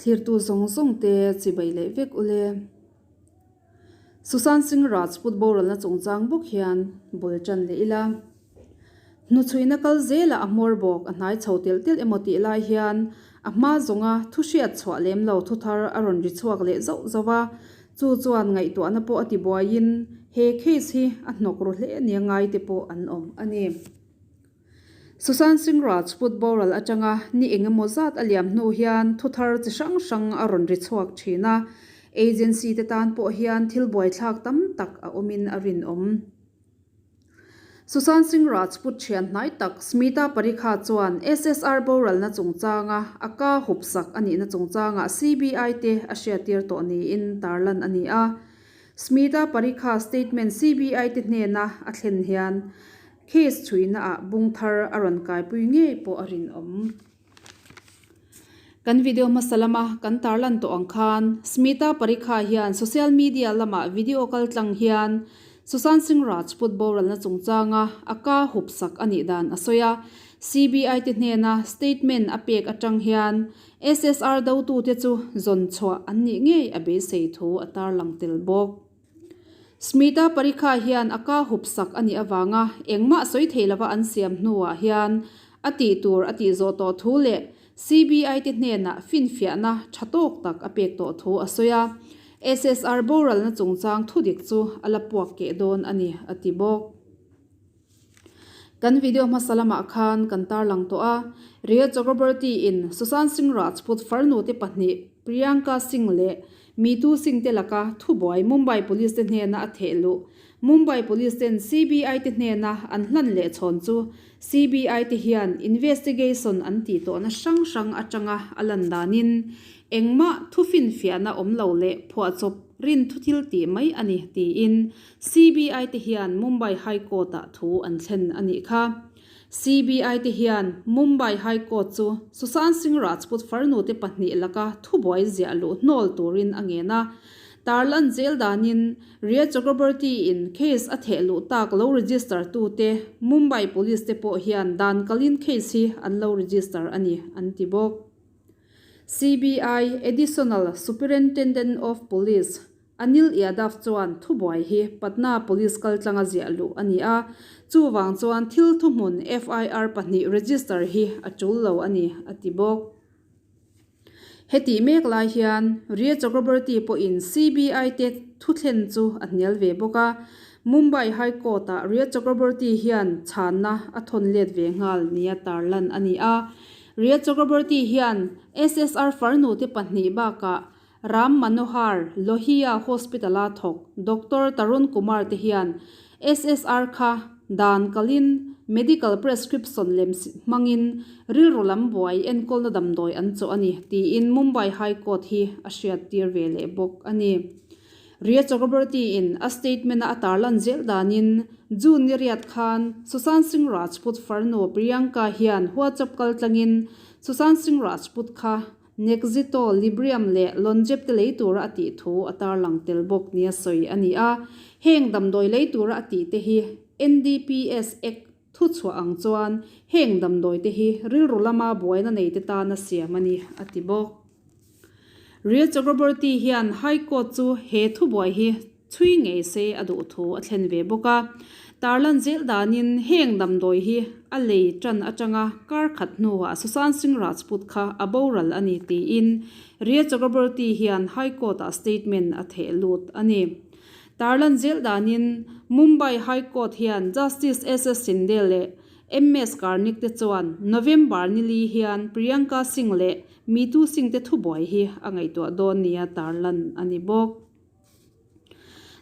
Thlirtu zawng zawng te chibai leh vek ule. Sushant Singh Rajput boralna chungchang bawk hian bul tan leh ila. Hnuchhuihna kal zelah a hmawr bawk a hnai chho telh telh emaw tih lai hian a hma zawnga thu hriat chhuah lem lo thu thar a rawn ri chhuak leh zauh zauh a, chu chuan ngaihtuahna pawh a ti buaiin he case hi a hnawk ru hle nia ngai te pawh an awm a ni. Sushant Singh Rajput boral atanga ni eng emaw zat a liam hnu hian thu thar chi hrang hrang a rawn ri chhuak thin a, agency te tan pawh hian thil buaithlak tam tak a awmin a rinawm. Sushant Singh Rajput thian hnai tak Smita Parikha chuan SSR boralna chungchanga a ka hupsak a nihna chungchangah CBI te a hriattir tawh niin tarlan a ni a. Smita Parikha statement CBI te hnena a thlen hian case chhuihnaah bung thar a rawn kaipui ngei pawh a rinawm. Kan video hmasa lama kan tarlan tawh ang khan Smita Parikha hian social media lamah video kal tlang hian Sushant Singh Rajput boralna chungchanga a ka hup sak a nih dan a sawi a. CBI te hnena statement a pek atang hian SSR dotute chu zawn chhuah an nih ngei a beisei thu a tarlang tel bawk. Smita Parikha hian a ka hup sak a nih avanga engmah sawi thei lova an siam hnuah hian a tih tur a tih zawh tawh thu leh CBI te hnenah finfiahna tha tawk tak a pek tawh thu a sawi a. SSR boralna chungchang thudik chu a la puak keh dawn a ni, a ti bawk. Kan video hmasa lamah khan kan tarlang tawh a, Rhea Chakraborty in Sushant Singh Rajput farnu te pahnih Priyanka Singh leh Meetu Singh te laka thubuai Mumbai Police te hnena a theh luh. Mumbai Police ten CBI te hnena an hlan leh chhawn chu CBI te hian investigation an tih tawhna hrang hrang atanga a lan danin engmah thufinfiahna awm lo leh phuahchawp rin thuthil tih mai a ni tiin CBI te hian Mumbai High Court ah thu an thlen a nih kha. CBI te hian Mumbai High Court chu Sushant Singh Rajput farnu te pahnih laka thubuai ziah luh hnawl turin a ngen a. Tarlan zel danin Rhea Chakraborty in case a theh luh tak lo register tu te Mumbai Police te pawh hian dan kalin case hi an lo register a ni an ti bawk. CBI Additional Superintendent of Police Anil Yadav chuan thubuai hi Patna Police kaltlanga ziah luh a ni a, chuvang chuan thil thuhmun FIR pahnih register hi a tul lo a ni, a ti bawk. Hetih mek lai hian Rhea Chakraborty pawhin CBI te thuthlen chu a hnial ve bawk a, Mumbai High Court-ah Rhea Chakraborty hian chhanna a thawn let ve nghal nia tarlan a ni a. Rhea Chakraborty hian SSR farnu te pahnih bakah Ram Manohar Lohia Hospital-a thawk Doctor Tarun Kumar te hian SSR kha dan kalin medical prescription lem hmangin rilru lam buai enkawlna damdawi an chawh a ni tiin Mumbai High Court hi a hriattir ve leh bawk a ni. Rhea Chakraborty in a statement-a a tarlan zel danin June ni riat khan Sushant Singh Rajput farnu Priyanka hian WhatsApp kaltlangin Sushant Singh Rajput kha Nexito, Librium leh Lonjep te lei tura a tih thu a tarlang tel bawk nia sawi a ni a. Heng damdawi lei tura a tih te hi NDPS Act thu chhuah ang chuan heng damdawi te hi rilru lama buaina nei te tana siam a ni, a ti bawk. Rhea Chakraborty hian High Court chu he thubuai hi Chhui ngei se a duh thu a thlen ve bawk a. Tarlan zel danin heng damdawi hi a lei tan atanga kar khat hnuah Sushant Singh Rajput kha a boral a ni tiin Rhea Chakraborty hian High Court-ah statement a theh lut a ni. Tarlan zel danin Mumbai High Court hian Justice SS Shinde leh MS Karnik te chuan November nili hian Priyanka Singh leh Meetu Singh te thubuai hi a ngaihtuah dawn nia tarlan a ni bawk.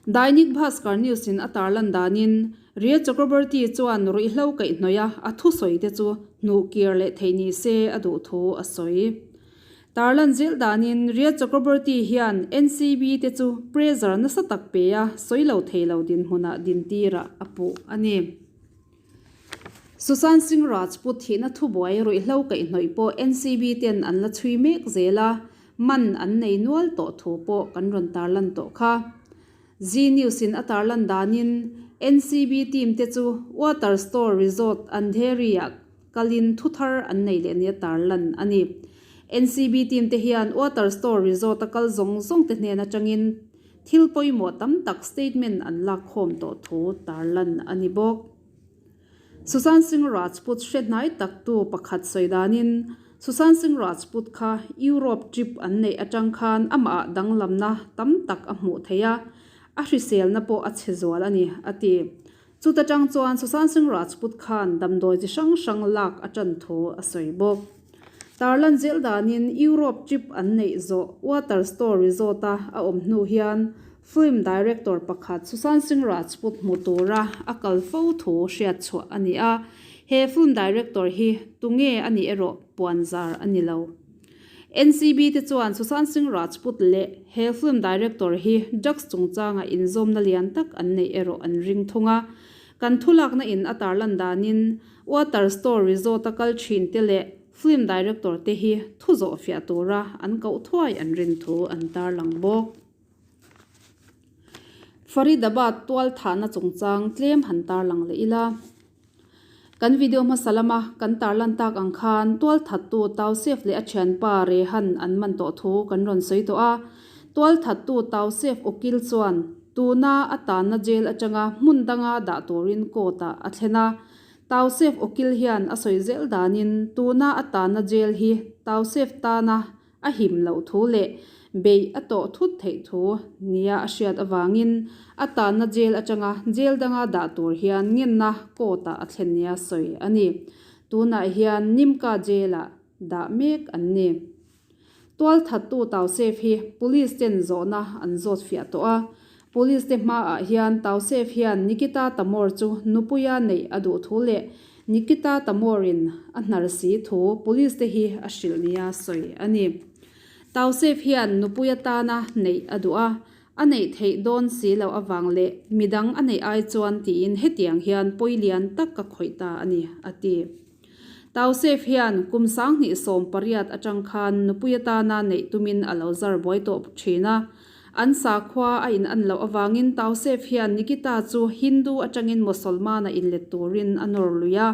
Dainik Bhaskar News in a tarlan danin Rhea Chakraborty chuan ruihhlo kaihhnawih a a thusawi te chu hnuh kir leh theih ni se a duh thu a sawi. Tarlan zilh danin Rhea Chakraborty hian NCB te chu pressure nasa tak pe a sawi lo thei lo dinhmunah dintirah a puh a ni. Sushant Singh Rajput thihna thubuai ruihhlo kaihhnawih pawh NCB ten an la chhui mek zel a, man an nei nual tawh thu pawh kan rawn tarlan tawh kha. Zee News in a tarlan danin NCB team te chu Water Store Resort Andheri ah kalin thuthar an nei leh nia tarlan a ni. NCB team te hian Water Store Resort a kal zawng zawng te hnen atangin thil pawimawh tam tak statement an lakkhawm tawh thu tarlan a ni bawk. Sushant Singh Rajput hre hnai tak tu pakhat sawi danin Sushant Singh Rajput kha Europe trip an neih atang khan amah ah danglamna tam tak a hmuh theih a, a hriselna pawh a chhe zual a ni, a ti. Chuta tang chuan Sushant Singh Rajput khan damdawi chi hrang hrang lak a tan thu a sawi bawk. Tarlan zel danin Europe trip an neih zawh Water Store Resort a a awm hnu hian Film director pakhat Sushant Singh Rajput hmu tura a kal fo thu hriat chhuah a ni a, he film director hi tunge a nih erawh puan zar a ni lo. NCB te chuan Sushant Singh Rajput leh he film director hi drugs chungchanga inzawmna lian tak an neih erawh an ring thung a. Kan thulakna in a tarlan danin Water Store Resort a kal thin te leh Film director te hi thu zawh fiah tura an koh thuai an rin thu an tarlang bawk. Faridabad tual thahna chungchang tlem han tarlang leh ila. Kan video hmasa lama kan tarlan tak ang khan tual thattu Tausef leh a thianpa Rehan an man tawh thu kan rawn sawi tawh a. Tual thattu Tausef ukil chuan tuna a tanna jail atanga hmun danga dah turin court ah a thlen a. Tausef ukil hian a sawi zel danin tuna a tanna jail hi Tausef tana A him loh thu leh beih a tawh thut theih thu nia a hriat avangin a tanna jail atanga jail danga dah tur hian ngenna court ah a thlen nia sawi a ni. Tunah hian Nimka jail ah dah mek an ni. Tualthattu Tausef hi police ten zawhna an zawt fiah tawh a. Police te hmaah hian Tausef hian Nikita Tamor chu nupuia neih a duh thu leh Nikita Tamor-in a hnar si thu police te hi a hrilh nia sawi a ni. Tausef hian nupui atana neih a duh a, a neih theih dawn si loh avang leh midang a neih ai chuan tiin hetiang hian pawi lian tak ka khawih ta a ni, a ti. Tausef hian kum 2018 atang khan nupui atana neih tumin a lo zar buai tawh thin a, An sakhua a in an loh avangin Tausef hian Nikita chu Hindu atangin Mosolman-a inlet turin a nawr lui a.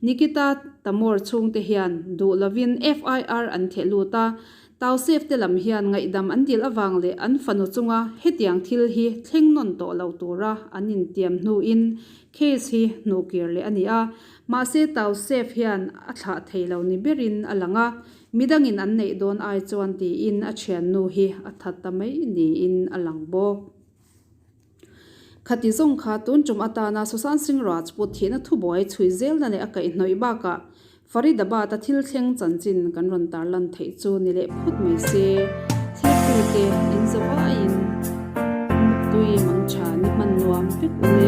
Nikita Tamor chhungte hian duh lovin FIR an theh lut a. Tausef te lam hian ngaihdam an dil avang leh an fanu chunga hetiang thil hi thleng nawn tawh lo tura an intiam hnuin case hi hnuhkir leh a ni a. Mahse Tausef hian a thlah thei lo ni berin a lang a. Midangin an neih dawn ai chuan tiin a thiannu hi a that ta mai niin a lang bawk. Khati zawng kha tun tum atana Sushant Singh Rajput thihna thubuai chhui zelna leh a kaihhnawih bakah Faridabad-a thil thleng chanchin kan rawn tarlan theih chu ni leh phawt mai se. Thlirtute in zavaiin Muttui Mangtha ni hman nuam vek u le.